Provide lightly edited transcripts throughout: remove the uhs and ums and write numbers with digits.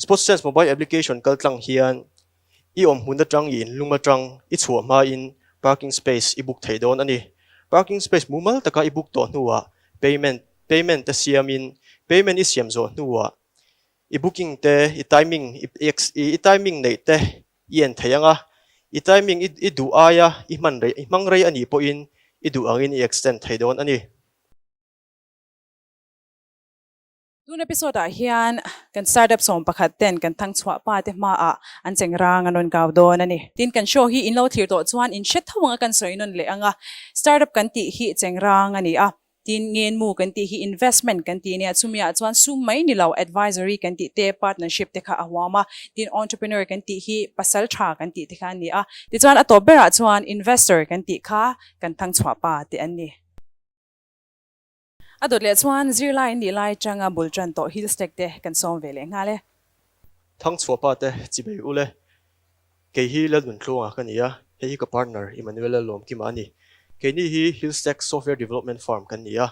SpotSense mobile application kaltlang hian i awm hmun atang i inlum atang i chhuah hmain parking space i book thei dawn a ni. Parking space mumal taka i book tawh hnuah payment payment te siamin payment i siam zawh hnuah i booking te i timing i timing neih te i en thei ang a, i timing i duh aia i hman rei i hmang rei a nih pawhin i duh angin i extend thei dawn a ni. Tun episode ah hian kan startup 11 ten kan thang chhuah pa te hmaah an cheng rang an rawn kau dawn a ni. Tin kan show hi in lo thlir tawh chuan in hre tho anga kan sawi nawn leh ang a, startup kan tih hi cheng rang a ni a, tin ngenmu kan tih hi investment kan tih nia, chumi ah chuan sum mai ni lo advisory kan tih te, partnership te kha a huam a, tin entrepreneur kan tih hi pasal tha kan tih te kha a ni a, tichuan a tawp berah chuan investor kan tih kha kan thang chhuah pa te an ni. A dawt leh chuan zirlai nih lai atanga bul tan tawh hill stack te kan sawm ve leh nghal e. Thangchhuah pa te chibei u le. Kei hi Lalnuntluanga ka ni a, hei hi ka partner Emmanuela Lawmkima a ni. Keini hi Hill Stack Software Development Firm kan ni a,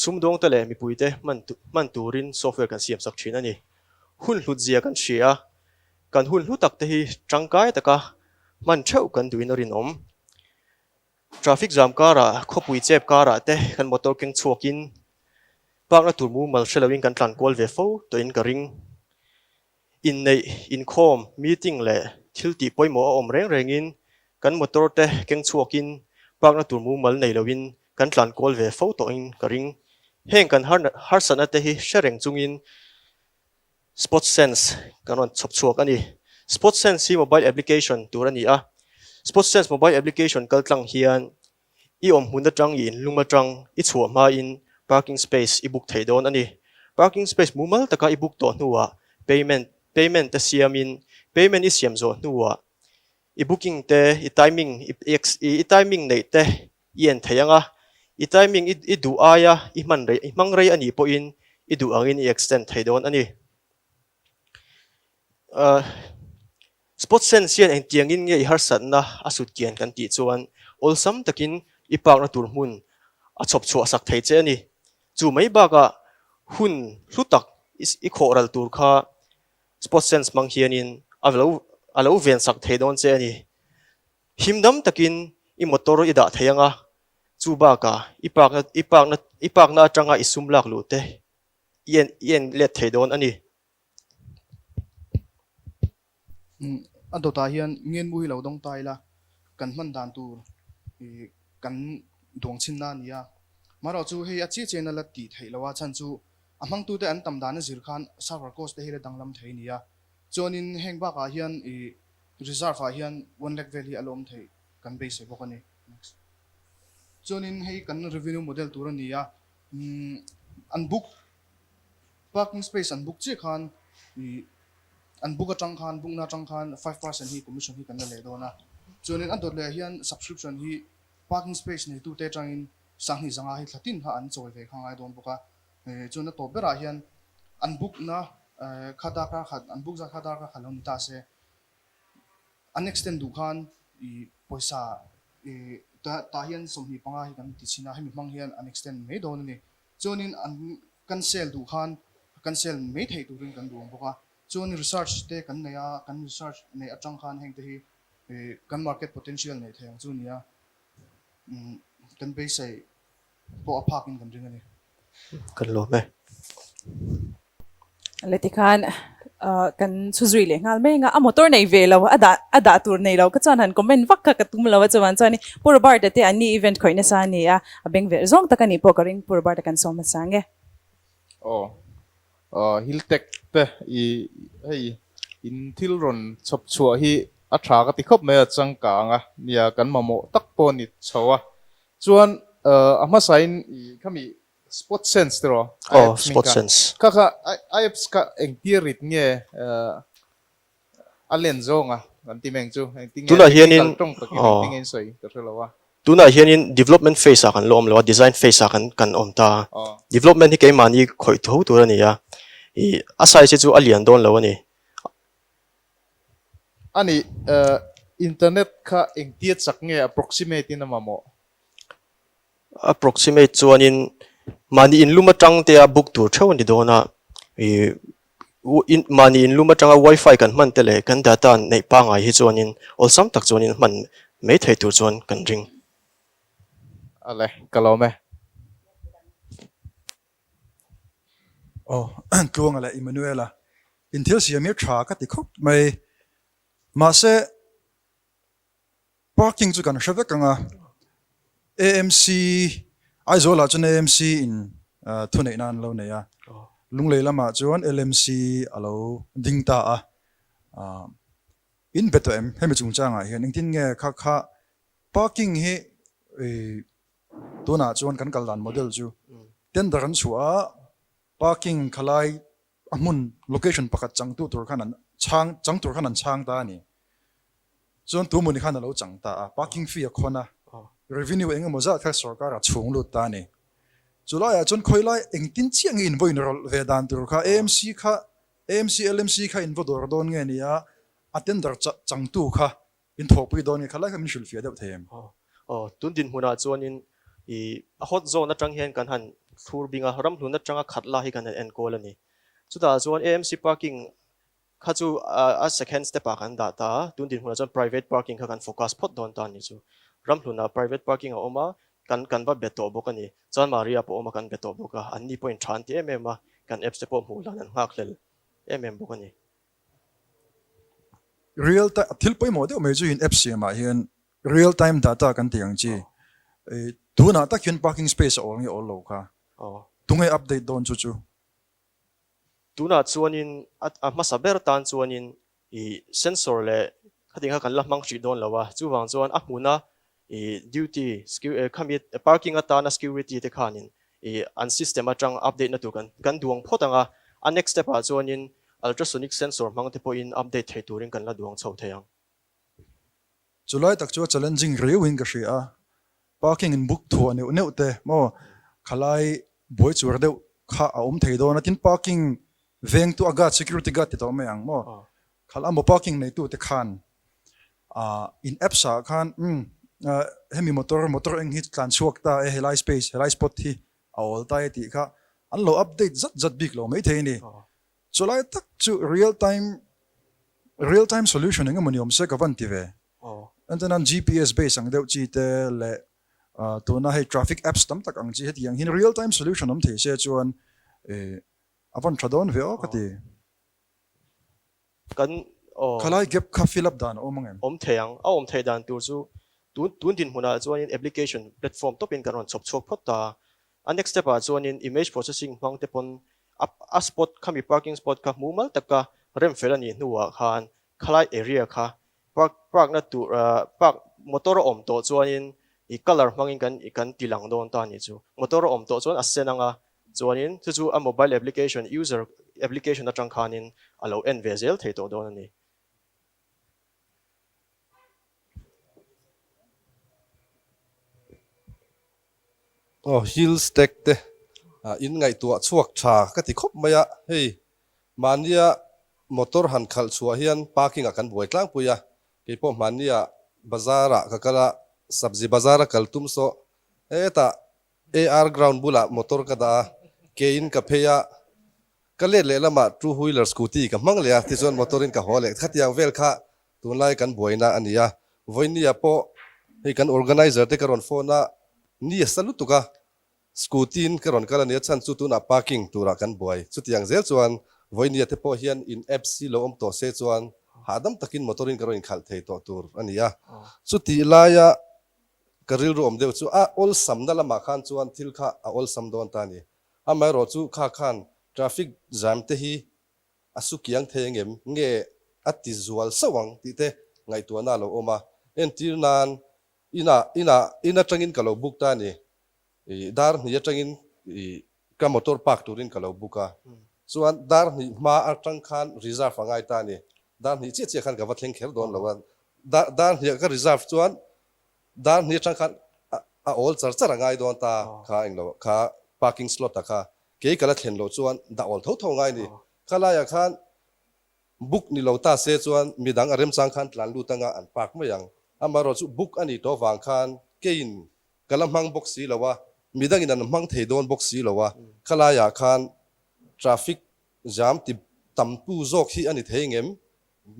sumdawngte leh mipuite hman turin software kan siamsak thin a ni. Hun hlutzia kan hria a, kan hun hlu tak te hi tangkai taka hman theuh kan duhin a rinawm. Traffic jam karah, khawpui chep karah te kan motor keng chhuakin park-na tur mumal hre loin kan tlan kual ve fo tawhin ka ring. Inneih, inkhawm, meeting leh thil tih pawimawh a awm reng rengin kan motor te keng chhuakin park-na tur mumal nei loin kan tlan kual ve fo tawhin ka ring. Heng kan harsatna te hi hre reng chungin Spot Sense kan rawn chhawp chhuak a ni. Spot Sense hi mobile application tur a ni a. Spot Sense mobile application kaltlang hian i awm hmun atang, i inlum atang, i chhuah hmain parking space i book thei dawn a ni. Parking space mumal taka i book tawh hnuah payment payment te siamin payment i siam zawh hnuah i booking te, i timing i timing neih te I en thei ang a, i timing i duh aia i hman rei i hmang rei a nih pawhin i duh angin i extend thei dawn a ni. Spot sense hian engtiangin nge i harsatna a sut kian kan tih chuan awlsam takin i parkna tur hmun a chhawp chhuah sak thei che a ni. Chu mai bakah hun hlu tak i khawh ral tur kha spot sense hmang hianin a lo ven sak thei dawn che a ni. Himdam takin i motor i dah thei ang a, chu bakah i park i park na i park na atanga i sum lak luh te i en i en let thei dawn a ni. A dawtah hian ngenmu hi lo dawng ta ila kan hman dan tur kan duang chhinna a ni a. Marawh chu hei a chiah chiahna la tih theih loh a chhan chu a hmangtute an tam dan a zir khan server cost te hi la danglam thei a ni a. Chuanin heng bakah hian i Reserve ah hian one lakh vel hi a lawm theih kan beisei bawk a ni. Next. Chuanin hei kan revenue model tur a ni a, an book parking space an book chiah khan ih an book atang khan book na atang khan 5% hi commission hi kan la leh dawn a. Chuanin a dawt leh ah hian subscription hi parking space neitute atangin sanghnih zanga hi thla tin kha an chawi ve kha ngai dawn bawk a. Chuan a tawp berah hian an book na kha darkar khat an book zat kha darkar khat lo ni ta se An extend duh khan i pawisa i tah hian 25 hi kan ti chhin a, hemi hmang hian an extend mai dawn a ni. Chuanin an cancel duh khan cancel mai theih turin kan duh ang bawk a. Chuan research te kan nei a, kan research neih atang khan heng te hi kan market potential neih theih ang chu a ni a, kan beisei pawh a phak in kan ring a ni. Kan lawm e. Le tikhan kan chhu zui leh nghal mai anga a motor nei ve lo a dah a dah tur nei lo ka chuan han comment vak kha ka tum lo a chuan chuan Pu Robert a te an ni event khawih nasa a ni a a beng verh zawng tak a nih pawh ka ring Pu Robert a kan sawm hmasa ang e. Aw Hiltech te i hei in thil rawn chhawp chhuah hi a tha ka ti khawp mai a changkang a nia kan mamawh tak pawh a ni chho a chuan a hmasain i khami Spot sense tiraw? Aw, spot sense. Kha kha a apps kha engtir rit nge a len zawng a kan ti meng chu engtin nge Tunah hianin technical tawng takin engtin nge in sawi ka hre lo a. Tunah hianin development phase ah kan la awm lo a, design phase ah kan kan awm ta a. Development hi keimahni khawih tho tur a ni a, ih a size hi chu a lian dawn lo a ni. A nih internet kha engtia chak nge approximate in a mamawh? Approximate chuanin mahni inlum atang te a book tur theuh a ni dawn a, ih Mahni inlum atanga wifi kan hman te leh kan data neih pangngai hi chuanin awlsam tak chuanin hman mai thei tur chuan kan ring. Ale, ka lawm e. Aw, Tluanga leh Emmanuela in thil siam hi tha ka ti khawp mai. Mahse, parking chu kan hre vek ang a, AMC, Aizawl ah chuan AMC in thuneihna an lo nei a, Lunglei lamah chuan LMC a lo ding ta a. In be tawh em? Hemi chungchangah hian engtin nge kha kha parking hi Tunah chuan kan kal dan model chu tender an chhuah a, parking khalai a hmun location pakhat changtu tur khan an chhang chang tur khan an chhang ta a ni. Chuan tu mawni khan a lo chang ta a, parking fee a khawn a, revenue eng emaw zat kha sorkar a chhung lut ta a ni. Chu laiah chuan khawi lai engtin chiah nge invaw inrawlh ve dan tur kha AMC kha AMC LMC kha invaw dawr dawn nge ni a, a tender changtu kha In thawhpui dawn nge kha lai kha min hrilhfiah deuh thei em? Aw, tun dinhmunah chuanin i a hot zone atang hian kan han thlur bing a, ramhlun atanga khat la hi kan han enkawl a ni. Chutah chuan AMC parking kha chu a second step ah kan dah ta a, tun dinhmunah chuan private parking kha kan focus phawt dawn ta a ni chu. Ramhlunah private parking a awm a, kan kan va be tawh bawk a ni. Chuan Maria pawh awm a kan be tawh bawk a, anni pawhin tha an ti em em a, kan apps te pawh hmuh hlan an nghakhlel em em bawk a ni. Real time thil pawimawh deuh mai chu in app siamah hian real time data kan tih ang chi tunah tak hian parking space a awl nge awl lo kha tunge update dawn chu chu. Tunah chuanin a hmasa ber tan chuanin i sensor leh khating kha kan la hmang hrih dawn lo a, chuvang chuan a hmuna I duty khami parking atana security te khanin i an system atang update na tur kan kan duang phawt ang a, a next step ah chuanin ultrasonic sensor hmang te pawhin update thei turin kan la duang chho thei ang. Chulai tak chu a challenging riau in ka hria a, parking in book thuah neuh neuh te maw khalai buai chuar deuh kha a awm thei dawn a, tin parking vengtu a guard security guard ti tawh mai ang maw khalh a maw parking neitu te khan In apps ah khan umm hemi motor motor eng hi tlan chhuak ta e helai space helai spot hi a awl ta e tih kha an lo update zat zat bik lo maithei a ni. Chulai tak chu real time real time solution eng emaw ni awm se ka van ti ve. Entirnan nan GPS base ang deuh chi te leh tuna hei traffic apps tam tak ang chi heti ang hian real time solution awm thei se chuan a van tha dawn ve aw ka ti. Kan aw. Khalai gap kha fill up dan a awm ang em? Awm thei ang. A awm theih dan tur chu tun tun dinhmunah chuanin application platform tawpin kan rawn chhawp chhuak phawt ta a. A next step ah chuanin image processing hmang te pawn a a spot khami parking spot kha mumal taka rem fel a nih hnuah khan khalai area kha park park na tur park motor a awm tawh chuanin i colour hmangin kan kan ti lang dawn ta a nih chu. Motor a awm tawh chuan a sen ang a, Chuanin chu chu a mobile application, user application atang khanin a lo en ve zel thei tawh dawn a ni. Aw hill stack te in ngaihtuah chhuak tha ka ti khawp mai a, hei mahnia motor han khalh chhuah hian parking ah kan buai tlangpui a, keipawh mahnia bazar ah ka kal a, sabzi bazar a kal tum saw hetah AR ground bulah motor ka dah a, ke in ka phei a, ka let leh lamah two wheeler scooty ka hmang leh a, tichuan motor in ka haw leh. Khatiang vel kha tunlai kan buaina a ni a, vawinia pawh hei kan organizer te ka rawn phone a, ni a sa lutuk a, scooty in ka rawn kal a ni a, chhan chu tunah parking turah kan buai. Chutiang zel chuan vawinia te pawh hian in apps hi lo awm tawh se chuan hahdam takin motor in ka rawn inkhalh thei tawh tur a ni a, chutih laia Ka rilru awm deuh chu a awlsamna lamah khan chuan thil kha a awlsam dawn ta a ni. Amaherawh chu kha khan traffic jam te hi a su kiang thei angem nge a ti zual sauh ang tih te ngaihtuahna a lo awm a. Entir nan inah inah in atangin ka lo book ta a ni. Ih dar hnih atangin ih ka motor park turin ka lo book a. Chuan dar hnih hma atang khan reserve a ngai ta a ni. Dar hnih chiah chiah khan ka va thleng kher dawn lo a. Dar dar hniah ka reserve chuan Dar hnih atang khan a awl char char a ngai dawn ta kha englo kha parking slot ah kha kei ka la thlen loh chuan dah awl tho tho ngai ni. Kha laiah khan book ni lo ta se chuan midang a remchang khan tlan lut anga an park mai ang. Amaherawh chu book a nih tawh vang khan keiin ka la hmang bawk si lo a, midangin an hmang thei dawn bawk si lo a, kha laiah khan traffic jam ti. tamtu zawk hi a ni thei ngem?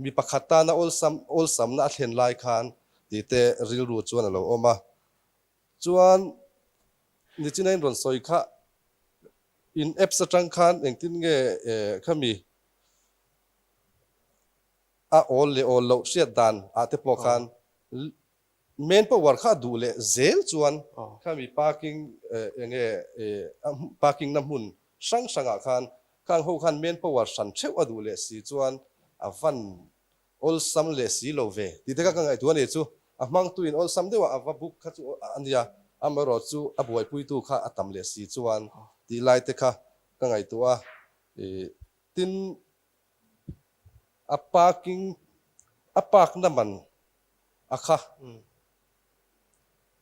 Mi pakhat tana awlsam awlsamna a thlen lai khan tih te rilru chuan a lo awm a. Chuan nichina in rawn sawi kha in apps atang khan engtin nge khami a awl leh awl loh hriat dan ah te pawh khan main power kha a duh leh zel chuan khami parking enge parking na hmun hrang hrang ah khan khang ho khan main power hran theuh a duh leh si chuan a van awlsam leh si lo ve tih te kha ka ngaihtuah a ni chu a hmangtu in awlsam deuh a a va book kha chu a nia amaherawh chu a buaipuitu kha a tam leh si chuan tih lai te kha ka ngaihtuah a tin A parking a park na man a kha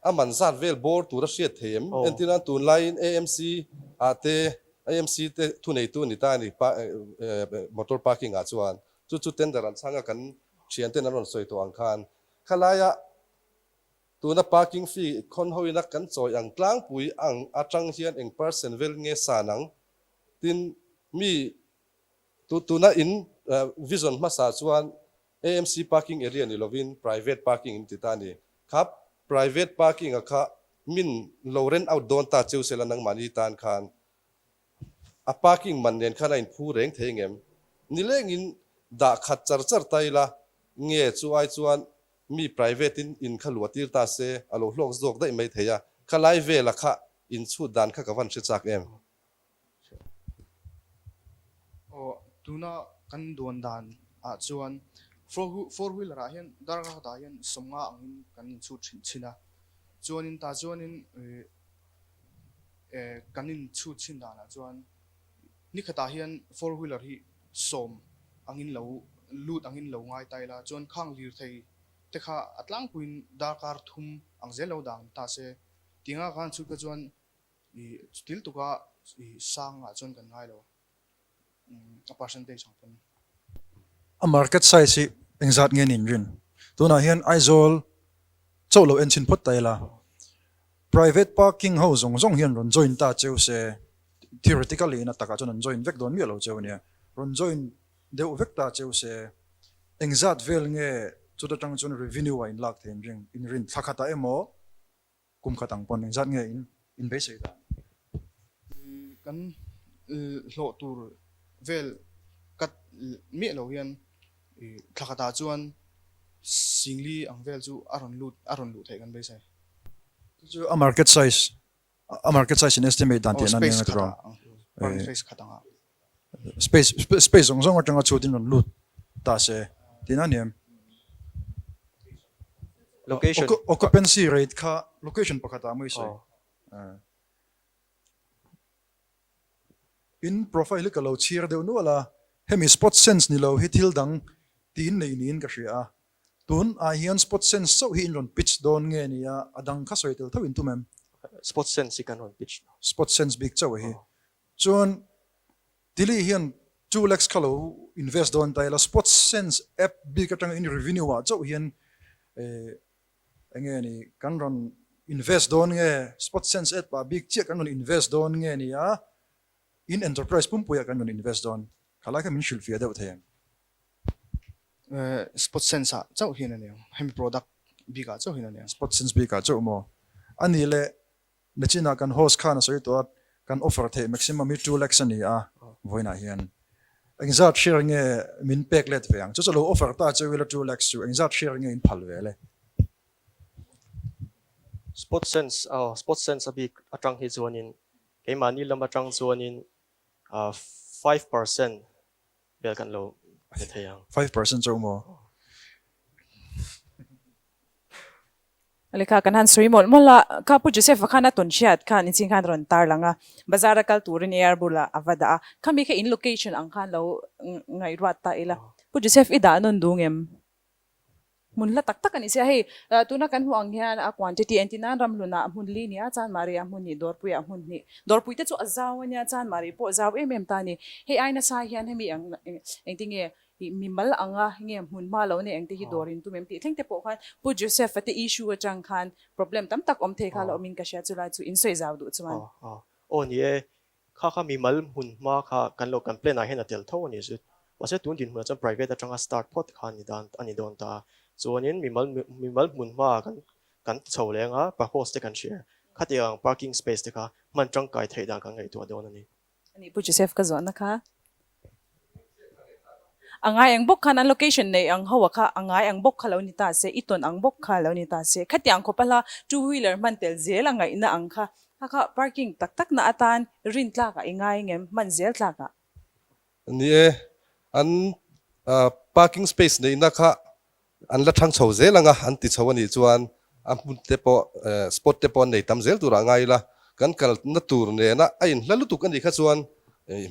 a man zat vel bawr tur a hriat thei em? Entir nan tunlaiin AMC ah te AMC te thuneitu a ni ta a ni motor parking ah chuan chu chu tender an chhang a kan thian ten an rawn sawi tawh ang khan khalaia tuna parking fee khawn hoina kan chawi ang tlangpui ang atang hian eng percent vel nge san ang tin mi Tuna in vision hmasa chuan AMC parking area ni lovin private parking in ti ta a ni. Kha private parking a kha min lo rent out dawn ta cheu sela nangmahni tan khan a parking man nen khan a inphu reng thei ngem? Nilengin dah khat char char ta ila nge chu ai chuan mi private in in kha luah tir ta se a lo hlawk zawk daih mai thei a, khalai vela kha inchhut dan kha ka van hre chak em? Aw, tuna kan duan dan ah chuan four wheeler ah hian darkar khatah hian sawmnga angin kan inchhut thin thin a, chuanin tah chuanin kan inchhut thin danah chuan ni khatah hian four wheeler hi sawm angin lo lut angin lo ngai ta ila chuan khang lirthei te kha a tlangpuiin darkar thum ang zel lo dang ta se tinga khan chhut kha chuan I chutil tuka i sang ah chuan kan ngai lo a percentage ang pawn. A market size hi engzat nge niin rin? Tunah hian Aizawl chauh lo en chhin phawt ta ila, private parking ho zawng zawng hian rawn join ta cheu se, theoretically in a takah chuan an join vek dawn miah lo cheu ania, rawn join deuh vek ta cheu se, engzat vel nge chuta tang chuan revenue ah in lak thei in ring, in rin thla khatah emaw, Kum khat ang pawn engzat nge in in beisei dan? Kan hlawh tur vel cut miah lo hian thla khatah chuan singli ang vel chu a rawn lut a rawn luh theih kan beisei. Chu chu a market size a market size in estimate dan tihna nia nga tiraw? Space khat anga. Space space zawng zawng atanga chhutin rawn lut ta se tihna a ni em? Location. Occupancy rate kha location pakhatah mawi sawi. In profile hi ka lo chhiar deuh nual a, hemi spot sense ni lo hi thil dang tiin nei niin ka hria a. Tun ah hian spot sense chauh hi in rawn pitch dawn nge nia a dang kha sawi tel tho in tum em? Spot sense hi kan rawn pitch. Spot sense bik chauh hi. Chuan Tilly hian 2 lakhs kha lo invest dawn ta ila, Spot Sense app bik atanga in revenue ah chauh hian eng nge ni kan rawn invest dawn nge, Spot Sense app ah bik chiah kan rawn invest dawn nge ni a, in enterprise pumpuiah kan rawn invest dawn? Khalai kha min hrilhfiah deuh thei ang. Spot Sense ah chauh hian a ni ang, hemi product bikah chauh hian a ni ang. Spot Sense bikah chauh maw? A nih leh Nachinah kan host khan a sawi tawh a, kan offer theih maximum hi 2 lakhs a ni a, vawiinah hian engzat share nge min pek let ve ang? Chu chu lo offer ta cheu ila 2 lakhs chu engzat share nge in phal ve le? Spot sense aw spot sense a bik atang hi chuanin keimahni lam atang chuanin 5% vel kan lo pe thei ang. 5% chauh maw? Lekha kan han sawi mawlh mawlh a, kha Pu Joseph-a khan a tawn hriat khan inchhing khan rawn tar lang a, bazar a kal turin air bulah a va dah a, khami kha in location ang khan lo ngaihruat ta ila. Pu Joseph i dah nawn dung em? Hmun hla tak tak a ni sia, hei tuna kan hmuh ang hian a quantity entir nan ramhlunah hmun li nia, Chanmari-ah hmun hnih, Dawrpuiah hmun hnih, Dawrpui te chu a zau a nia, Chanmari pawh zau em em ta a ni. Hei ai nasa hian hemi ang engtinge Ih mimal anga nge hmun hma lo nei ang te hi dawr in tum em tih thleng te pawh khan Pu Joseph a te issue atang khan problem tam tak awm thei kha la awm in ka hria chulai chu in sawi zau duh chuan. Aw ni e, kha kha mimal hmun hma kha kan lo kan plan ah hian a tel tho a ni zut. Mahse tun dinhmunah chuan private atanga start phawt kha a ni dan a ni dawn ta a. Chuanin mimal mimal hmun hma kan kan ti chho leng a, propose te kan hria. Khatiang parking space te kha hman tangkai theih dan kan ngaihtuah dawn a ni. Ani Pu Joseph ka zawhna kha a ngai ang bawk khan an location nei ang ho a kha a ngai ang bawk kha lo ni ta se, i tawn ang bawk kha lo ni ta se, khatiang khawpa hla two wheeler hman tel zel a ngaihna ang kha kha kha parking tak tak na atan rin tlak ah i ngai ngem hman zel tlak ah. Ni e, an parking space neihna kha An la thang chho zel ang a, an ti chho a nih chuan a hmun te pawh spot te pawh an nei tam zel turah ngai ila, kan kalna tur nena a inhla lutuk a nih kha chuan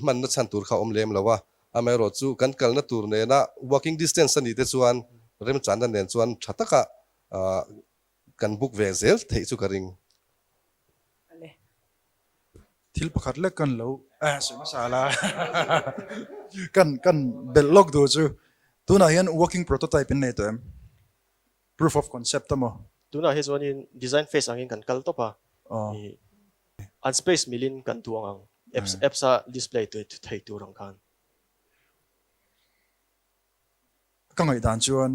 hmanna chhan tur kha a awm lem lo a, amaherawh chu kan kalna tur nena walking distance a nih te chuan remchanna nen chuan tha taka kan book ve zel theih chu ka ring. Thil pakhat lek kan lo eh sawi hmasa la kan kan belh lawk duh chu tunah hian working prototype in nei tawh em? Proof of concept a maw? Tunah hi chuanin design phase angin kan kal tawp a, ih an space milin kan duang ang apps apps a display thei tur ang khan. Ka ngaihdan chuan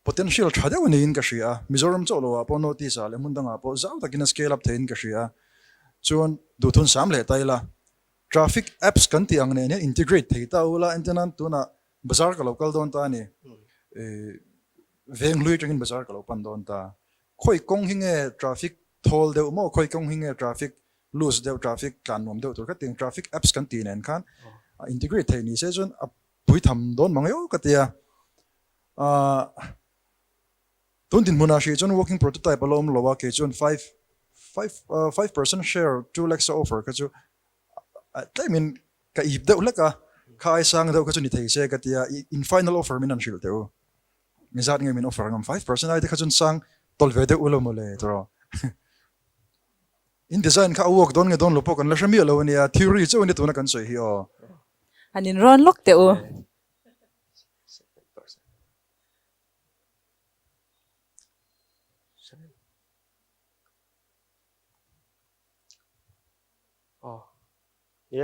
Potential tha deuh niin ka hria a, Mizoram chauh loah pawh North East ah leh hmun dangah pawh zau takin a scale up theihin ka hria a, chuan duhthun sam leh ta ila traffic apps kan tih ang nen hian integrate thei ta ula entir nan tunah bazar ka lo kal dawn ta a ni, veng hlui atangin bazar ka lo pan dawn ta, khawi kawng hi nge traffic thawl deuh maw khawi kawng hi nge traffic loose deuh traffic tlan nuam deuh tur kha tiang traffic apps kan tih nen khan integrate thei ni se chuan a pui tham dawn mang eo ka tia. Ahh tun dinhmunah hrih chuan working prototype a la awm lo a, kei chuan five five 5% share 2 lakhs a offer kha chu tlemin ka ip deuh hlek a, kha ai sang deuh kha chu ni thei se ka tia, in final offer min han hrilh teh u, mi zat nge min offer ngam 5% ai te kha chuan sang tawlh ve deuh u lo mawle tawrh. In design kha a work dawn nge dawn lo pawh kan la hre miah lo a nia, theory chauh a nia tuna kan sawi hi aw. Han inrawn lawk teh u. Ni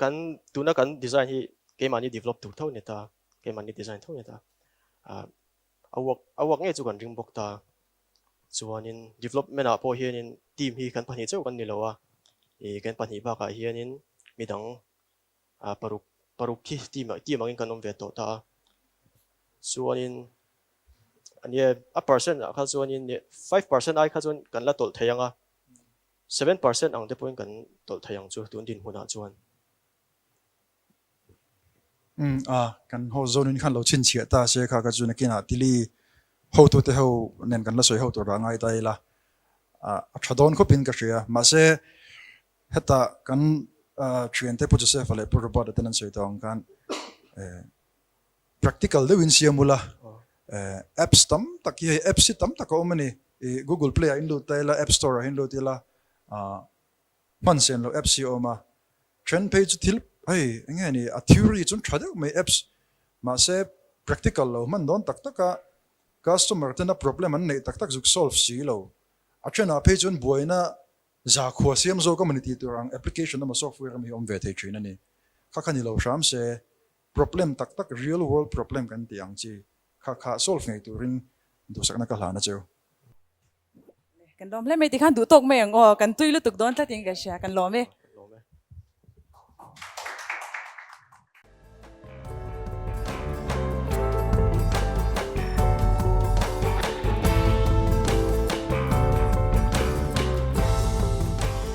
kan tuna kan design hi keimahni develop tur tho a ni ta, keimahni design tho a ni ta. A work a work ngei chu kan ring bawk ta. Chuanin development ah pawh hianin team hi kan pahnih chauh kan ni lo a, ih kan pahnih bakah hianin midang paruk paruk khi team team angin kan awm ve tawh ta a. Chuanin ania a percent ah kha chuanin 5% ai kha chuan kan la tawlh thei ang a, 7% ang te pawhin kan tawlh thei ang chu tun dinhmunah chuan. Umm a, kan ho zawnin khan lo chhinchhiah ta se kha ka chu nakinah tili hotute ho nen kan la sawi ho tur ah ngai ta ila a tha dawn khawpin ka hria. Mahse hetah kan thiante Pu Joseph-a leh Pu Robert-a ten an sawi tawh ang khan practical deuhin siam ula apps tam tak hi hei apps hi tam tak a awm a ni. Google Play ah in lut ta ila App Store ah in lut ila Hman sen loh apps hi a awm a, then phei chu thil hei eng nge ni a theory chuan tha deuh mai apps mahse practical lo hman dawn tak tak a customer tena problem an neih tak tak zuk solve si lo a thenah phei chuan buaina zakhua siam zawk a mawni tih tur ang application emaw software emaw hi a awm ve thei thin a ni. Kha kha ni lo hram se problem tak tak real world problem kan tih ang chi kha kha solve ngei turin duhsakna ka hlan a cheu. Kan lawm hle mai tikhan duh tawk mai ang aw, kan tui lutuk dawn tlatin ka hria, kan lawm e.